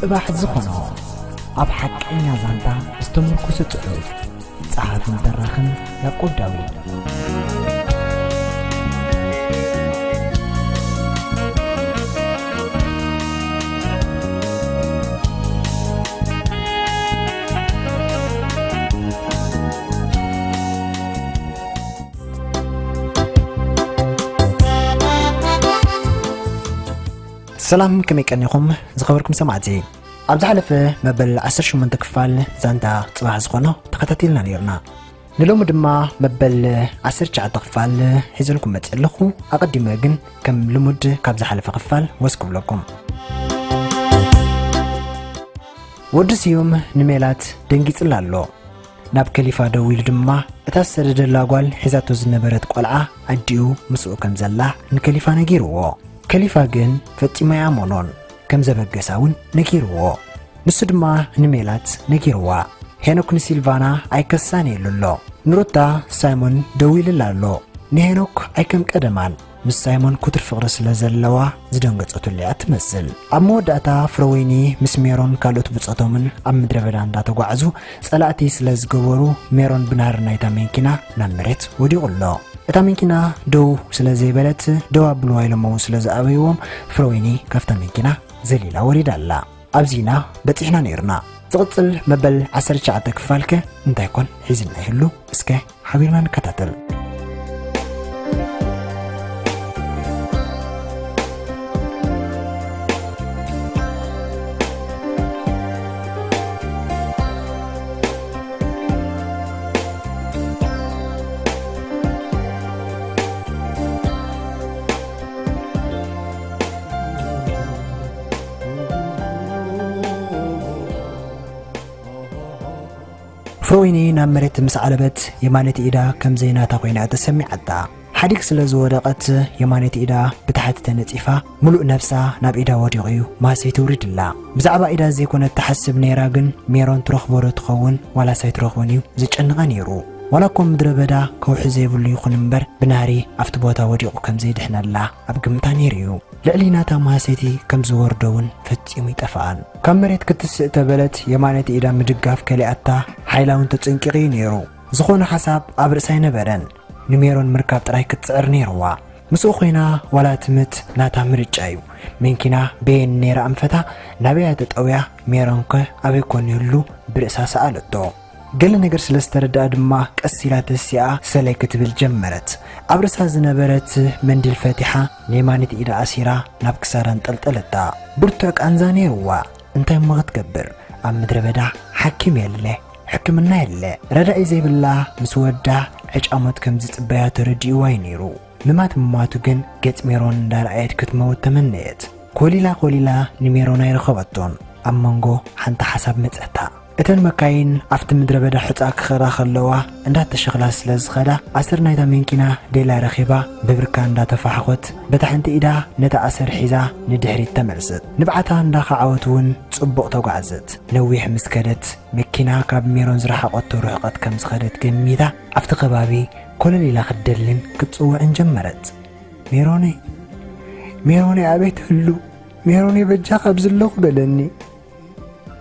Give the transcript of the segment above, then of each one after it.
ጽባሕ ዝኾኖ ኣብ ሓቀኛ ዛንታ ዝተመርኮሰ ጽሑፍ። ጸሓፍን ተራኽን ያዕቆብ ዳዊት። ሰላም፣ ከመይ ቀኒኹም ዝኸበርኩም ሰማዕቲ? ኣብ ዝሓለፈ መበል ዓሰርተ ሸሞንተ ክፋል ዛንታ ጽባሕ ዝኾኖ ተኸታቲልና ነይርና። ንሎሚ ድማ መበል ዓሰርተ ትሽዓተ ክፋል ሒዘልኩም መጽእ ኣለኹ። ኣቐዲመ ግን ከም ልሙድ ካብ ዝሓለፈ ክፋል ወስ ክብለኩም። ወዲ ስዩም ንሜላት ደንጊጽላ ኣሎ። ናብ ከሊፋ ደዊሉ ድማ እታ ዝሰደደላ ጓል ሒዛቶ ዝነበረት ቆልዓ ኣዲኡ ምስኡ ከም ዘላ ንከሊፋ ነጊርዎ። ከሊፋ ግን ፈጺሙ ኣይኣመኖን። ከም ዘበገሳ እውን ነጊርዎ። ንሱ ድማ ንሜላት ነጊርዋ። ሄኖክ ንሲልቫና ኣይከሳን ኢሉ ኣሎ። ንሩታ ሳይሞን ደዊልላ ኣሎ። ንሄኖክ ኣይከም ቀደማን ምስ ሳይሞን ክቱር ፍቕሪ ስለ ዘለዋ ዝደንገጸትሉ እያ ትመስል። ኣብ መወዳእታ ፍረወይኒ ምስ ሜሮን ካልኦት ብጾቶምን ኣብ ምድረ በዳ እንዳተጓዕዙ ጸላእቲ ስለ ዝገበሩ ሜሮን ብናህሪ ናይታ መኪና ናብ መሬት ወዲቑ ኣሎ። እታ መኪና ደው ስለ ዘይበለት ደው ኣብልዋ ኢሎሞም ስለ ዝኣበይዎም ፍረወይኒ ካብታ መኪና ዘሊላ ወሪዳ ኣላ። ኣብዚና በጺሕና ነይርና። ዝቕጽል መበል ዓሰርተ ትሽዓተ ክፋልከ እንታይ ኮን ሒዝልና ይህሉ? እስከ ሓቢርና ንከታተል። ፍሮይኒ ናብ መሬት ምስ ዓለበት የማነይቲ ኢዳ ከም ዘይናታ ኮይና እያ ተሰሚዓታ። ሓዲግ ስለ ዝወደቐት የማነይቲ ኢዳ ብታሕቲ ተነጺፋ፣ ምሉእ ነብሳ ናብ ኢዳ ወዲቑ እዩ ማህሰይቲ ውሪድላ። ብዛዕባ ኢዳ ዘይኮነት ትሓስብ ነይራ፣ ግን ሜሮን ትረኽቦ ዶ ትኸውን ዋላስ ኣይትረኽቦን እዩ ዘጨንቓ ነይሩ። ዋላ እኮ ምድረ በዳ ከውሒ ዘይብሉ ይኹን እምበር፣ ብናህሪ ኣብቲ ቦታ ወዲቑ ከም ዘይድሕነላ ኣብ ግምታ ነይሩ እዩ። ልዕሊ ናታ ማህሰይቲ ከም ዝወርዶ እውን ፈጺሙ ይጠፍኣን። ካብ መሬት ክትስእ ተበለት የማነይቲ ኢዳ ምድጋፍ ከሊኣታ፣ ሓይላ እውን ተጸንቂቑ እዩ ነይሩ። ዝኾነ ሓሳብ ኣብ ርእሳ ኣይነበረን። ንሜሮን ምርካብ ጥራይ ክትጽዕር ነይርዋ። ምስኡ ኮይና ዋላ ትምት ናታ ምርጫ እዩ። መኪና በየን ነይራ ኣንፈታ፣ ናበይ እያ ተጠውያ፣ ሜሮንከ ኣበይ ኮን ይህሉ ብርእሳ ሰኣለቶ። ገለ ነገር ስለ ዝተረድኣ ድማ ቀስ ኢላ ተሲኣ ሰለይ ክትብል ጀመረት። ኣብ ርእሳ ዝነበረት መንዲል ፈቲሓ ንየማኒት ኢዳ ኣሲራ ናብ ክሳዳ ኣንጠልጠለታ። ብርቱዕ ቃንዛ ነይርዋ። እንታይ እሞ ክትገብር? ኣብ ምድረ በዳ ሓኪም የለ፣ ሕክምና የለ። ረዳኢ ዘይብላ ምስ ወዳ ዕጫ ሞት ከም ዝጽበያ ተረዲእዋ እዩ ነይሩ። ምማት ምማቱ ግን ገጽ ሜሮን እንዳረኣየት ክትመውት ተመነየት። ኮሊላ ኮሊላ ንሜሮን ኣይረኸበቶን። ኣብ መንጎ ሓንቲ ሓሳብ መጸታ። እተን መካይን ኣብቲ ምድረ በዳ ሑጻ ክኸዳ ከለዋ እንዳተሸኽላ ስለ ዝኸዳ ኣሰር ናይታ መንኪና ደላ ረኺባ ብብርካ እንዳተፋሕኾት በታ ሓንቲ ኢዳ ነታ ኣሰር ሒዛ ንድሕሪት ተመልሰት። ንብዓታ እንዳኸዓወት እውን ጽቡቕ ተጓዕዘት። ነዊሕ ምስ ከደት መኪና ካብ ሜሮን ዝረሓቐቶ ርሕቐት ከም ዝኸደት ገሚታ ኣብቲ ከባቢ ኮለል ኢላ ክትደልን ክትጽውዕን ጀመረት። ሜሮነይ፣ ሜሮነይ ኣበይ ትህሉ? ሜሮነይ በጃኻ ኣብዚ ኣለኹ በለኒ።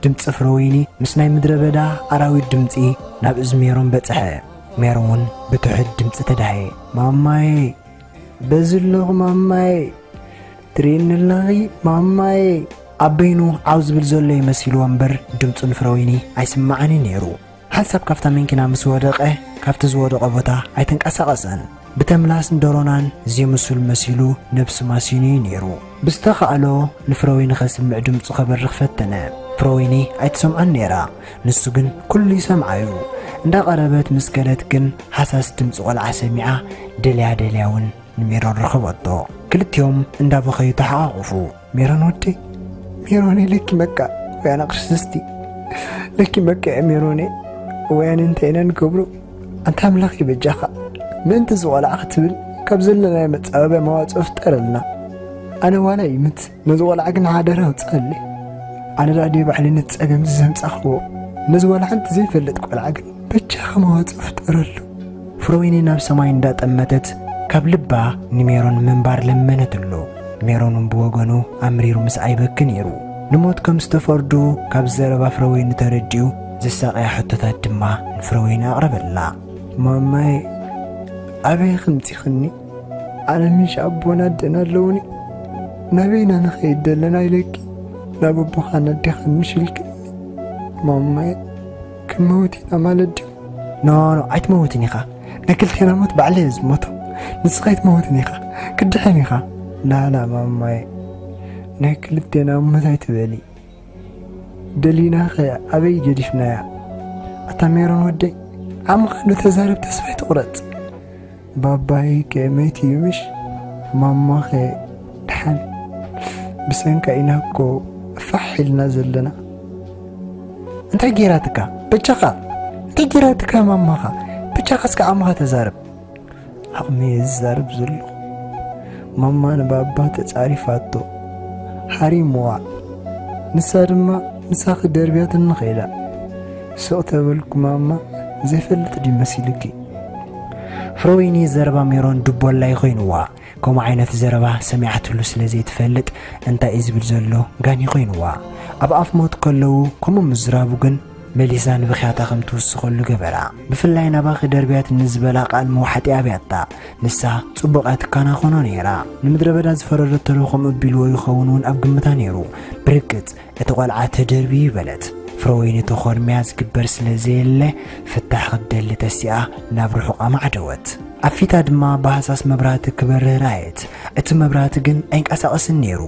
ድምፂ ፍረወይኒ ምስ ናይ ምድረ በዳ ኣራዊት ድምፂ ናብ እዝኒ ሜሮን በፅሐ። ሜሮን እውን ብትሑት ድምፂ ተዳህየ። ማማየ፣ በዚ ኣለኹ ማማየ፣ ትርእይኒ ኣለኺ ማማየ። ኣብ በይኑ ዓው ዝብል ዘሎ ይመሲልዎ እምበር ድምፁ ንፍረወይኒ ኣይስማዓን እዩ ነይሩ። ሓንሳብ ካብታ መኪና ምስ ወደቐ፣ ካብቲ ዝወደቐ ቦታ ኣይተንቀሳቐሰን። ብተምላስን ደሮናን ዝምሱል መሲሉ ነብሱ ማሲኑ እዩ ነይሩ። ብዝተኻእሎ ንፍረወይኒ ከስምዕ ድምፁ ከበርኽ ፈተነ። ፍረወይኒ ኣይትሰምዖን ነይራ፣ ንሱ ግን ኩሉ ይሰምዓ እዩ። እንዳቐረበት ምስ ከደት ግን ሃሳስ ድምፂ ቆልዓ ሰሚዓ፣ ደልያ ደልያ እውን ንሜሮን ረኸበቶ። ክልቲኦም እንዳበኸዩ ተሓቋቑፉ። ሜሮን ወደይ፣ ሜሮነይ ለኪ መካ፣ ወያነ ክርስስቲ፣ ለኪ መካ እየ ሜሮነይ፣ ወያነ እንታይ ኢና ንገብሮ? ኣንታ ኣምላኽ እዩ በጃኻ። ምእንቲ እዚ ቆልዓ ክትብል ካብ ዘለናዮ መጻበብያ መዋጽኦ ፍጠረልና። ኣነ ዋላ ይምት፣ ነዚ ቆልዓ ግን ሓደራ ኣውጽኣለይ። ኣነ ደኣ ድየ ባዕለይ ነቲ ጸገም እዚ ዘምጻኽዎ? ነዚ ዋላ ሓንቲ ዘይፈልጥ ቆልዓ ግን በጃኻ መዋጽኦ ፍጠረሉ። ፍሮይኒ ናብ ሰማይ እንዳጠመተት ካብ ልባ ንሜሮን ምንባር ለመነትሉ። ሜሮን እውን ብወገኑ ኣምሪሩ ምስኣ ይበኪ ነይሩ። ንሞት ከም ዝተፈርዱ ካብ ዘረባ ፍረወይኒ ተረዲኡ፣ ዘሳቕያ ሕቶታት ድማ ንፍረወይኒ ኣቕረበላ። ማማይ፣ ኣበይ ከምጺኽኒ? ኣነ ምሽ ኣቦን ኣደን ኣለውኒ። ናበይና ንኸይድ ደለና ኢለኪ ናብ ኣቦኻን ኣዴኻን ምሽ ኢልክኒ? ማማይ፣ ክንመውት ኢና ማለት ድዩ? ኖ፣ ኖ፣ ኣይትመውትን ኢኻ። ናይ ክልቴና ሞት ባዕለይ እየ ዝሞቶ። ንስኻ ኣይትመውትን ኢኻ። ክድሕን ኢኻ። ላላ ማማይ፣ ናይ ክልቴና ሞት ኣይትበሊ። ደሊናኸ ኣበይ ገዲፍናያ? ኣታ ሜሮን ወደይ፣ ዓቕምኻ ዶ ተዛረብ፣ ተስፋ ኣይትቑረጽ። ባባይ ከ መይት እዩ ምሽ? ማማኸ ድሓን? ብሰንካ ኢና እኮ ፋሕ ኢልና ዘለና። እንታይ ጌራትካ? በጃኻ፣ እንታይ ጌራትካ ማማኻ? በጃኻ እስከ ዓቕምኻ ተዛረብ። ዓቕመይ እየ ዝዛረብ ዘለኹ። ማማ ንባባ ተጻሪፋቶ፣ ሓሪምዋ። ንሳ ድማ ምሳኺ ደርብያትኒ ኸይዳ። ስቕ ተበልኩ ማማ፣ ዘይፈልጥ ድዩ መሲሉኪ? ፍረወይኒ ዘረባ ሜሮን ድቦላይ ኮይንዋ። ከምኡ ዓይነት ዘረባ ሰሚዓትሉ ስለ ዘይትፈልጥ፣ እንታይ እዩ ዝብል ዘሎ ጋን ይኾይንዋ። ኣብ ኣፍ ሞት ከለዉ ከምኡ ምዝራቡ ግን መሊሳ ንብኽያታ ከም ትውስኸሉ ገበራ። ብፍላይ ናባኺ ደርብያትኒ ዝበላ ቃል መውሓጢ ኣብያታ። ንሳ ጽቡቕ ኣትካና ኾኖ ነይራ። ንምድረ በዳ ዝፈረደቶ ዶ ከምኡ ቢልዎ ይኸውን እውን ኣብ ግምታ ነይሩ። ብርግጽ እቲ ቖልዓ ተደርብዩ በለት። ፍረወይኒ ተኾርምያ ዝግበር ስለ ዘየለ፣ ፍታሕ ክትደሊ ተሲኣ ናብ ርሑቕ ኣማዕደወት። ኣብ ፊታ ድማ ብሃሳስ መብራህቲ ክበርህ ረኣየት። እቲ መብራህቲ ግን ኣይንቀሳቐስን ነይሩ።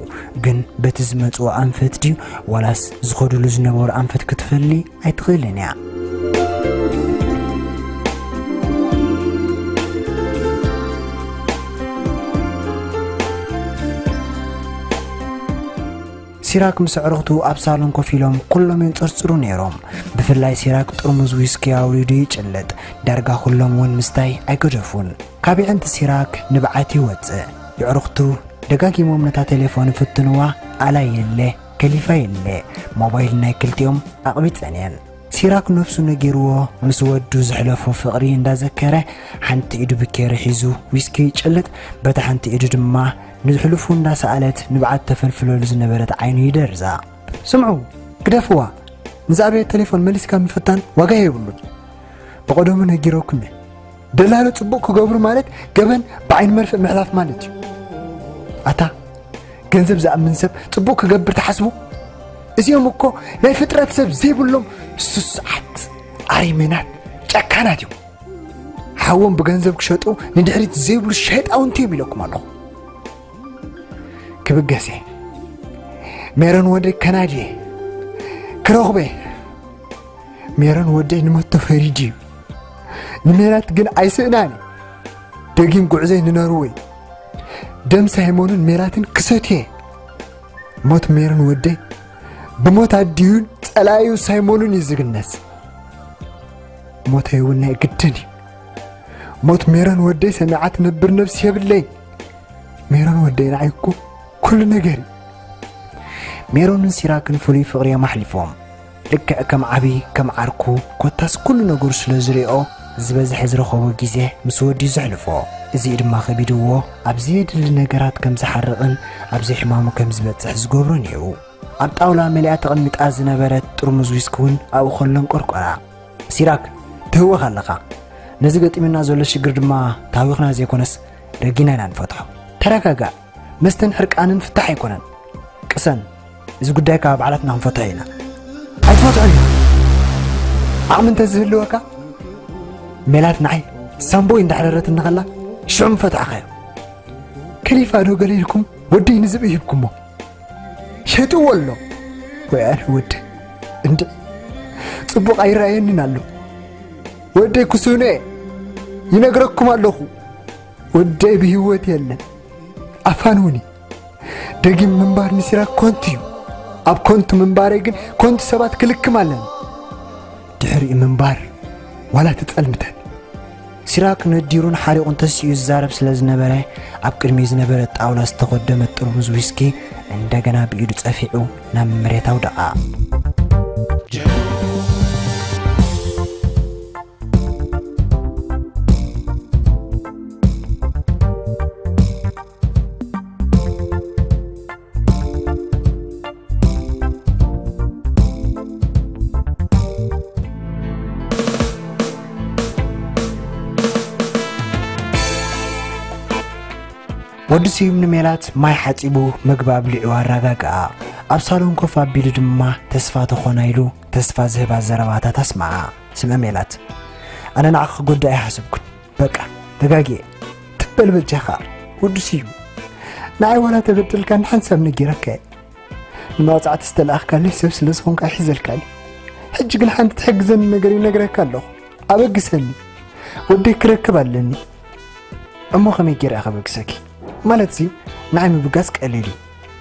ግን በቲ ዝመጽዎ ኣንፈት ድዩ ዋላስ ዝኸዱሉ ዝነበሩ ኣንፈት ክትፈሊ ኣይትኽእልን እያ። ሲራክ ምስ ኣዕሩኽቱ ኣብ ሳሎን ኮፍ ኢሎም ኩሎም የንጸርጽሩ ነይሮም። ብፍላይ ሲራክ ጥርሙዝ ዊስኪ ኣውሪዱ ይጭልጥ። ዳርጋ ኩሎም እውን ምስታይ ኣይገደፉን። ካብ የዕንቲ ሲራክ ንብዓት ይወጽእ። የዕሩኽቱ ደጋጊሞም ነታ ቴሌፎን ይፍትንዋ፣ ኣላ የለ፣ ከሊፋ የለ። ሞባይል ናይ ክልቲኦም ኣቕቢጸን እየን። ሲራክ ነብሱ ነጊርዎ ምስ ወዱ ዘሕለፎ ፍቕሪ እንዳዘከረ፣ ሓንቲ ኢዱ ብኬሪ ሒዙ ዊስኪ ይጭልጥ፣ በታ ሓንቲ ኢዱ ድማ ንሕሉፉ እንዳሰኣለት ንብዓት ተፈልፍለሉ ዝነበረት ዓይኑ ይደርዛ። ስምዑ፣ ግደፍዋ። ንዛ ኣብያ ቴሌፎን መሊስካ ምፍታን ዋጋ የብሉን። ብቐደሙ ነጊረኩም እየ። ደላሎ ጽቡቕ ክገብሩ ማለት ገበን ብዓይኒ መርፍእ ምሕላፍ ማለት እዩ። ኣታ ገንዘብ ዝኣምን ሰብ ጽቡቕ ክገብር ትሓስቡ? እዚኦም እኮ ናይ ፍጥረት ሰብ ዘይብሎም ስሱዓት፣ ኣሬሜናት፣ ጨካናት እዮም። ሓዎም ብገንዘብ ክሸጡ ንድሕሪት ዘይብሉ ሸጣውንቲ እዮም ኢለኩም ኣለኹ። ክብገስ እየ። ሜሮን ወደይ ከናድየ ክረኽቦ እየ። ሜሮን ወደይ ንሞት ተፈሪዱ እዩ። ንሜላት ግን ኣይስእናን እዩ። ደጊም ጉዕዘይ ንነርወ እዩ። ደም ሳይሞንን ሜላትን ክሰትየ። ሞት ሜሮን ወደይ ብሞት ኣዲኡን ጸላኢኡ ሳይሞንን እዩ ዝግነስ። ሞተይ እውን ናይ ግድን እዩ። ሞት ሜሮን ወደይ ሰሚዓ ትነብር ነብሲ የብለይ። ሜሮን ወደይ ንዓይ እኮ ኩሉ ነገር እዩ። ሜሮንን ሲራክን ፍሉይ ፍቕሪ እዮም ኣሕሊፎም። ልክዕ ከም ዓቢ፣ ከም ዓርኩ፣ ኮታስ ኩሉ ነገሩ ስለ ዝሪኦ፣ ዝበዝሐ ዝረኸቦ ግዜ ምስ ወዲ እዩ ዘሕልፎ። እዚ ድማ ከቢድዎ፣ ኣብ ዘየድሊ ነገራት ከም ዝሓርቕን ኣብ ዘይሕማሙ ከም ዝበጽሕ ዝገብሮ ነይሩ። ኣብ ጣውላ መሊኣ ተቐሚጣ ዝነበረት ጥርሙዝ ዊስኪ እውን ኣብኡ ከሎ እንቆርቆራ። ሲራክ፣ ትህወኽ ኣለኻ። ነዚ ገጢሙና ዘሎ ሽግር ድማ ታዊኽና ዘይኮነስ ረጊና ኢና ንፈትሖ። ተረጋጋእ። መስተን ሕርቃንን ፍታሕ ኣይኮነን። ቅሰን፣ እዚ ጉዳይ ካብ ባዕላትና ክንፈትሖ ኢና። ኣይትፈትሖን ኢኻ። ዓቕሚ እንተዝህልወካ፣ ሜላት ንዓይ ሳምቦይ እንዳሕረረት እንኸላ ሽዑ ምፈታሕኻዮ። ከሊፋ ዶ ገለ ኢልኩም ወደይ ንዝብኢ ሂብኩሞ። ሸጥዎ ኣሎ። ወይ ኣነ ወደይ፣ እንድዒ ጽቡቕ ኣይረኣየንን ኣሎ። ወደይ ክስህኖ እየ። ይነግረኩም ኣለኹ። ወደይ ብህይወት የለን። ኣፋንውኒ። ደጊም ምንባር ንሲራክ ኮንቱ እዩ። ኣብ ኮንቱ ምንባረይ ግን ኮንቱ ሰባት ክልክም ኣለኒ። ድሕሪኡ ምንባር ዋላ ትጸልምተን። ሲራክ ነዲሩን ሓሪቑን ተሲኡ ዝዛረብ ስለ ዝነበረ፣ ኣብ ቅድሚኡ ዝነበረ ጣውላ ዝተኾደመት ጥርሙዝ ዊስኪ እንደገና ብኢዱ ጸፊዑ ናብ መሬት ኣውደቓ። ወዲ ስዩም ንሜላት ማይ ሓጺቡ፣ ምግቢ ኣብሊዑ ኣረጋግኣ። ኣብ ሳሎን ኮፍ ኣቢሉ ድማ ተስፋ ተኾና ኢሉ ተስፋ ዝህባ ዘረባታት ኣስምዓ። ስምዒ ሜላት፣ ኣነ ንዓኺ ክጎድእ ኣይሓሰብኩን። በቃ ተጋግየ። ትበል በጃኻ። ወዲ ስዩም፣ ንዓይ ዋላ ተበደልካኒ ሓንሳብ ነጊረካ እየ። ንመቕጻዕቲ ዝተለኣኽካለይ ሰብ ስለ ዝኾንካ ኣይሕዘልካን። ሕጂ ግን ሓንቲ ትሕግዘኒ ነገር ይነግረካ ኣለኹ። ኣበግሰኒ። ወደይ ክረክብ ኣለኒ። እሞ ከመይ ገይረ እየ ከበግሰኪ? ማለትሲ ንዓይ ምብጋስ ቀሊል እዩ።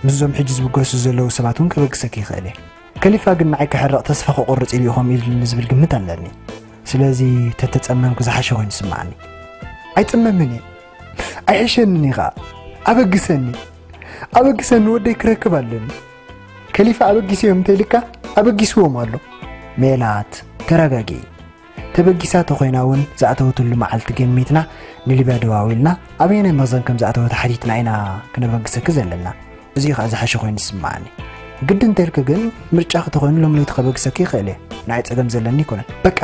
ምስዞም ሕጂ ዝብገሱ ዘለዉ ሰባት እውን ከበግሰኪ ይኽእል እየ። ከሊፋ ግን ንዓይ ክሕረቕ ተስፋ ክቑርጽ ኢሉ እዩ ከምኡ ኢሉኒ ዝብል ግምት ኣለኒ። ስለዚ ተተጸመምኩ ዝሓሸ ኮይኑ ይስምዓኒ። ኣይጽመምን እየ። ኣይሕሸንን እዩ ኸኣ። ኣበግሰኒ። ኣበግሰኒ፣ ወደይ ክረክብ ኣለኒ። ከሊፋ ኣበጊሰዮም እንተኢልካ፣ ኣበጊስዎም ኣሎ። ሜላት፣ ተረጋጊ። ተበጊሳ ተኾይና እውን ዝኣተወትሉ መዓልቲ ገሚትና ንሊብያ ደዋዊልና ኣበየናይ መኽዘን ከም ዝኣተወት ሓቲትና ኢና ክነበግሰኪ ዘለና። እዚ እዩ ኸኣ ዝሓሸ ኮይኑ ዝስምዓኒ። ግዲ እንተልኪ ግን ምርጫኺ ተኾይኑ ሎሚ ለይቲ ከበግሰኪ ይኽእል እየ። ንዓይ ጸገም ዘለኒ ኣይኮነን። በቃ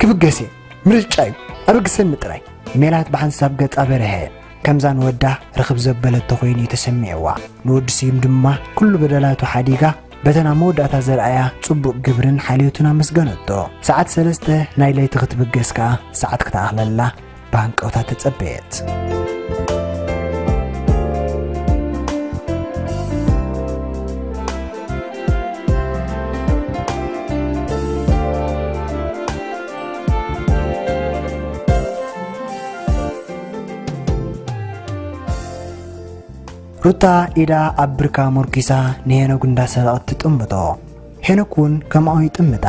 ክብገስ እየ። ምርጫ እዩ። ኣበግሰኒ ጥራይ። ሜላት ብሓንሳብ ገጻ በርሀ። ከምዛ ንወዳ ርኽብ ዘበለቶ ኮይኑ እዩ ተሰሚዕዋ። ንወዲ ስዩም ድማ ኩሉ በደላቱ ሓዲጋ በተን ኣብ መወዳእታ ዘርኣያ ጽቡቕ ግብርን ሓልዮትን ኣመስገነቶ። ሰዓት ሰለስተ ናይ ለይቲ ክትብገስ ከኣ ሰዓት ክትኣኽለላ ብሃንቀውታ ተጸበየት። ሩታ ኢዳ ኣብ ብርካ ሞርኪሳ ንሄኖክ እንዳሰረቐት ትጥምቶ። ሄኖክ እውን ከምኡ ይጥምታ።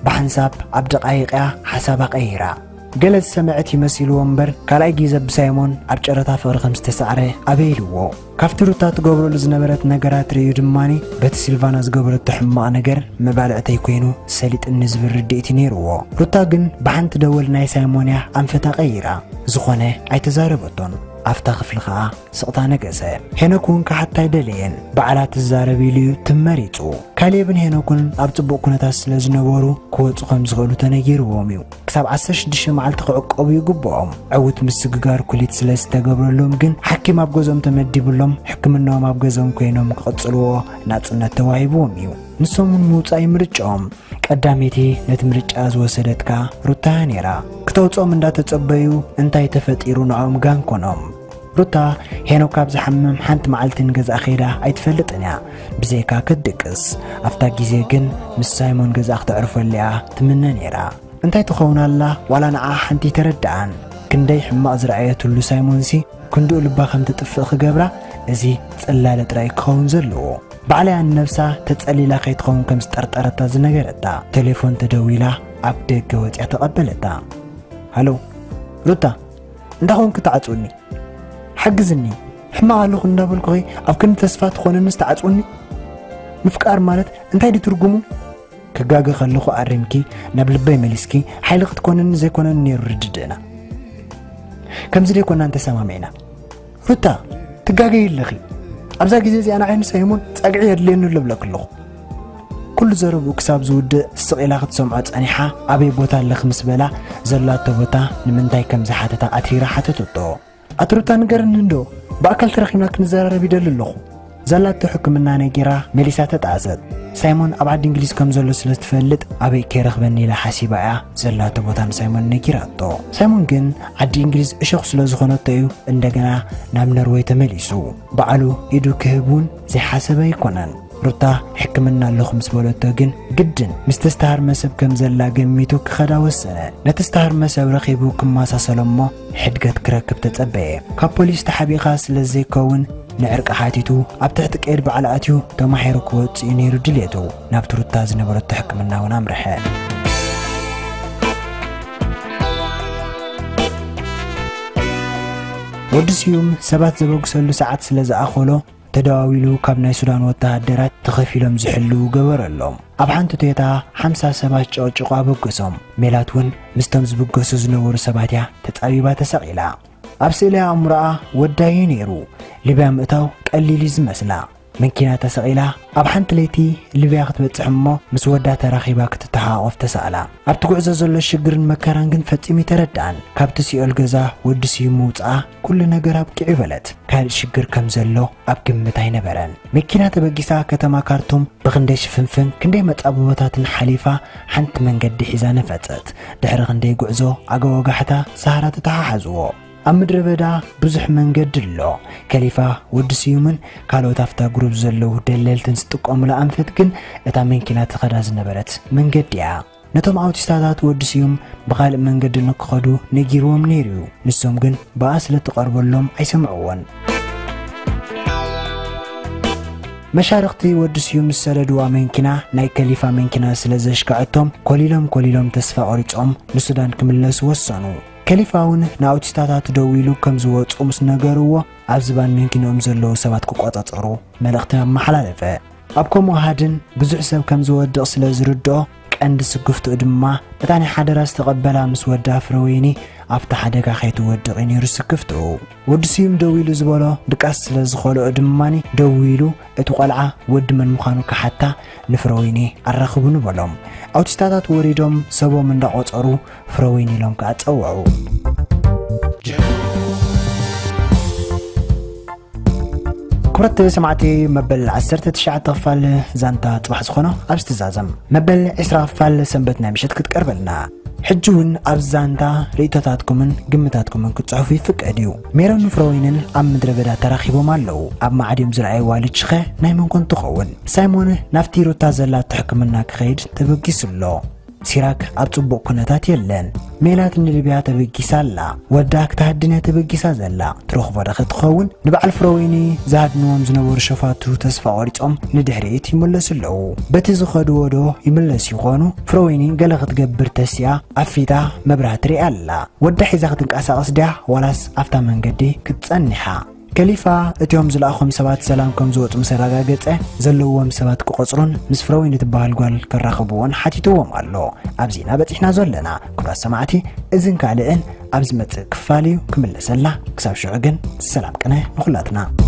ብሓንሳብ ኣብ ደቓይቕ እያ ሓሳባ ቀይራ። ገለ ዝሰምዐት ይመሲልዎ እምበር፣ ካልኣይ ግዜ ብሳይሞን ኣብ ጨረታ ፍቕሪ ከም ዝተሳዕረ ኣበይ ኢልዎ። ካብቲ ሩታ ትገብረሉ ዝነበረት ነገራት ርእዩ ድማኒ፣ በቲ ሲልቫና ዝገበረቶ ሕማቕ ነገር መባልዕተይ ኮይኑ ሰሊጥኒ ዝብል ርድኢት እዩ ነይርዎ። ሩታ ግን ብሓንቲ ደወል ናይ ሳይሞን እያ ኣንፈታ ቀይራ። ዝኾነ ኣይተዛረበቶን። ኣብታ ክፍሊ ኸኣ ስቕታ ነገሰ። ሄኖክ እውን ክሓታ ኣይደለየን። ባዕላ ትዛረብ ኢሉ እዩ ትም መሪጹ። ካሌብን ሄኖክን ኣብ ጽቡቕ ኩነታት ስለ ዝነበሩ ክወጹ ከም ዝኽእሉ ተነጊርዎም እዩ። ክሳብ ዓሰርተ ሽዱሽተ መዓልቲ ክዕቀቡ ይግብኦም። ዕዉት ምስግጋር ኩሊት ስለ ዝተገብረሎም ግን ሓኪም ኣብ ገዝኦም ተመዲቡሎም ሕክምናኦም ኣብ ገዝኦም ኮይኖም ክቕጽልዎ ናጽነት ተዋሂብዎም እዩ። ንሶም እውን ምውጻእ እዩ ምርጫኦም። ቀዳመይቲ ነቲ ምርጫ ዝወሰደት ከኣ ሩታ እያ ነይራ። ክተውጽኦም እንዳተጸበዩ እንታይ ተፈጢሩ ንዕኦም ጋን ኮኖም። ሩታ ሄኖክ ካብ ዝሓምም ሓንቲ መዓልቲ ንገዝኣ ከይዳ ኣይትፈልጥን እያ። ብዘይካ ክትድቅስ። ኣብታ ግዜ ግን ምስ ሳይሞን ገዝኣ ክተዕርፈሉ እያ ትምነ ነይራ። እንታይ ትኸውን ኣላ ዋላ ንዓ ሓንቲ ኣይተረድኣን። ክንደይ ሕማቕ ዝረኣየትሉ ሳይሞንሲ ክንድኡ ልባ ከም ትጥፍእ ክገብራ እዚ ጽላለ ጥራይ ክኸውን ዘለዎ። ባዕላ እያ ንነብሳ ተጸሊላ ከይትኸውን ከም ዝጠርጠረታ ዝነገረታ። ቴሌፎን ተደዊላ ኣብ ደገ ወጺኣ ተቐበለታ። ሃሎ ሩታ፣ እንታይ ኾንኪ ትዓጽውኒ? ሓግዝኒ። ሕማቕ ኣለኹ እንዳበልኩኺ ኣብ ክንዲ ተስፋ ትኾንንስ ትዓጽውኒ? ምፍቃር ማለት እንታይ ድዩ ትርጉሙ? ክጋገ ከለኹ ኣሪምኪ ናብ ልበይ መሊስኪ ሓይሊ ክትኮንኒ ዘይኮነን ነይሩ ርድድእና። ከምዚ ደይኮና እንተሰማሚዕና። ሩታ፣ ትጋገይ ኣለኺ። ኣብዛ ግዜ እዚኣ ንዓይን ሳይሞን ጸግዒ የድልየኒ ኣሎ እብለኪ ኣለኹ። ኩሉ ዘረብኡ ክሳብ ዝውድእ ስቕ ኢላ ክትሰምዖ ጸኒሓ፣ ኣበይ ቦታ ኣለኺ ምስ በላ ዘላቶ ቦታ ንምንታይ ከም ዝሓተታ ኣትሪራ ሓተተቶ። ኣቲ ሩታ ንገርኒ እንዶ፣ ብኣካል ተረኺብና ክንዘራረብ ይደሊ ኣለኹ። ዘላቶ ሕክምና ነጊራ መሊሳ ተጣዕሰት። ሳይሞን ኣብ ዓዲ እንግሊዝ ከም ዘሎ ስለ ትፈልጥ ኣበይ ከይረኽበኒ ኢላ ሓሲባ እያ ዘላቶ ቦታ ንሳይሞን ነጊራቶ። ሳይሞን ግን ዓዲ እንግሊዝ እሾኽ ስለ ዝኾነቶ እዩ እንደገና ናብ ነርወይ ተመሊሱ። ባዕሉ ኢዱ ክህብ እውን ዘይሓሰበ ኣይኮነን። ሩታ ሕክምና ኣለኹ ምስ በለቶ ግን ግድን ምስቲ ዝተሃርመ ሰብ ከም ዘላ ገሚቱ ክኸዳ ወሰነ። ነቲ ዝተሃርመ ሰብ ረኺቡ ክመሳሰሎ እሞ ሕድገት ክረክብ ተጸበየ። ካብ ፖሊስ ተሓቢእኻ ስለ ዘይከውን ንዕርቂ ሓቲቱ ኣብ ትሕቲ ቀይዲ በዓል ኣትዩ ተማሒሩ ክወጽእ እዩ ነይሩ ድልየቱ። ናብቲ ሩታ ዝነበረቶ ሕክምና እውን ኣምርሐ። ወዲ ስዩም ሰባት ዘበግሰሉ ሰዓት ስለ ዝኣኸሎ ተደዋዊሉ ካብ ናይ ሱዳን ወተሃደራት ተኸፊሎም ዝሕልዉ ገበረሎም። ኣብ ሓንቲ ቶዮታ ሓምሳ ሰባት ጨቕጭቑ ኣበገሶም። ሜላት እውን ምስቶም ዝብገሱ ዝነበሩ ሰባት እያ ተጻቢባ ተሰቒላ። ኣብ ስእሊ ኣእምሮኣ ወዳዩ ነይሩ። ሊብያ ምእታው ቀሊል እዩ ዝመስላ። መኪና ተሰቒላ ኣብ ሓንቲ ለይቲ ሊብያ ክትበጽሕ እሞ ምስ ወዳ ተራኺባ ክትተሓ ዓቐብ ተሳእላ። ኣብቲ ጉዕዞ ዘሎ ሽግርን መከራን ግን ፈጺሙ ይተረድኣን። ካብቲ ሲኦል ገዛ ወዲ ስዩም ምውጽኣ ኩሉ ነገር ኣብቂዑ በለት። ካልእ ሽግር ከም ዘሎ ኣብ ግምት ኣይነበረን። መኪና ተበጊሳ ከተማ ካርቱም ብኽንደይ ሽፍንፍን ክንደይ መጻብቦታትን ሓሊፋ ሓንቲ መንገዲ ሒዛ ነፈጸት። ድሕሪ ክንደይ ጉዕዞ ኣገወጋሕታ ሰሃራ ተተሓሓዝዎ። ኣብ ምድረ በዳ ብዙሕ መንገዲ ኣሎ። ከሊፋ ወዲ ስዩምን ካልኦት ኣብታ ግሩብ ዘለዉ ደለልትን ዝጥቀሙላ ኣንፈት ግን እታ መንኪና ትኸዳ ዝነበረት መንገዲ እያ። ነቶም ኣውቲስታታት ወዲ ስዩም ብኻልእ መንገዲ ንክኸዱ ነጊርዎም ነይሩ እዩ። ንሶም ግን ብኣ ስለ ትቐርበሎም ኣይሰምዕዎን። መሻርኽቲ ወዲ ስዩም ዝሰደድዋ መንኪና ናይ ከሊፋ መንኪና ስለ ዘሽከዐቶም ኮሊሎም ኮሊሎም ተስፋ ቆሪጾም ንሱዳን ክምለሱ ወሰኑ። ከሊፋ እውን ንኣውቲስታታት ደው ኢሉ ከም ዝወጹ ምስ ነገርዎ ኣብ ዝባን መንኪንኦም ዘለዉ ሰባት ክቆጻጸሩ መልእኽቲ ኣመሓላለፈ። ኣብ ከምኡ ሃድን ብዙሕ ሰብ ከም ዝወድቕ ስለ ዝርድኦ ቀንዲ ስክፍትኡ ድማ እታ ናይ ሓደራ ዝተቐበላ ምስ ወዳ ፍረወይኒ ኣብቲ ሓደጋ ከይትወድቕ እዩ ነይሩ ስክፍትኡ። ወዲ ስዩም ደው ኢሉ ዝበሎ ድቃስ ስለ ዝኸልኦ ድማኒ ደው ኢሉ እቲ ቆልዓ ወዲ መን ምዃኑ ክሓታ ንፍረወይኒ ኣራኽቡኒ በሎም። ኣውቲስታታት ወሪዶም ሰቦም እንዳቖጸሩ ፍረወይኒ ኢሎም ከኣ ጸውዑ። ክብረት ሰማዕቲ መበል ዓሰርተ ትሽዓተ ክፋል ዛንታ ጽባሕ ዝኾኖ ኣብ ዝትዛዘም መበል ዕስራ ክፋል ሰንበት ናይ ምሸት ክትቀርበልና። ሕጂ እውን ኣብ ዛንታ ርእይቶታትኩምን ግምታትኩምን ክትጽሕፉ ይፍቀድ እዩ። ሜሮን ፍረወይንን ኣብ ምድረ በዳ ተራኺቦም ኣለዉ። ኣብ ማዕድዮም ዝረኣይዋ ልጅኸ ናይ መን ኮን ትኸውን? ሳይሞን ናብቲ ሩታ ዘላቶ ሕክምና ክኸይድ ተበጊሱ ኣሎ። ሲራክ ኣብ ጽቡቕ ኩነታት የለን። ሜላት ንሊብያ ተበጊሳ ኣላ። ወዳ ክትሃድን እያ ተበጊሳ ዘላ። ትረኽቦ ዶ ክትኸውን? ንበዓል ፍረወይኒ ዝሃድንዎም ዝነበሩ ሸፋቱ ተስፋ ቆሪጾም ንድሕሪት ይምለሱ ኣለዉ። በቲ ዝኸድዎ ዶ ይምለሱ ይኾኑ? ፍረወይኒ ገለ ክትገብር ተሲኣ ኣፊታ መብራህቲ ሪኣ ኣላ። ወዳ ሒዛ ክትንቀሳቐስ ድያ ዋላስ ኣብታ መንገዲ ክትጸንሓ? ከሊፋ እቲኦም ዝለኣኾም ሰባት ሰላም ከም ዝወጹ ምስ ኣረጋገጸ ዘለዎም ሰባት ክቆጽሩን ምስ ፍረወይኒ ትበሃል ጓል ከራኽብዎን ሓቲትዎም ኣሎ። ኣብዚ ኢና በጺሕና ዘለና። ክቡራት ሰማዕቲ፣ እዝን ካልእን ኣብ ዝመጽእ ክፋል እዩ ክምለሰልና። ክሳብ ሽዑ ግን ሰላም ቅነ ንኹላትና።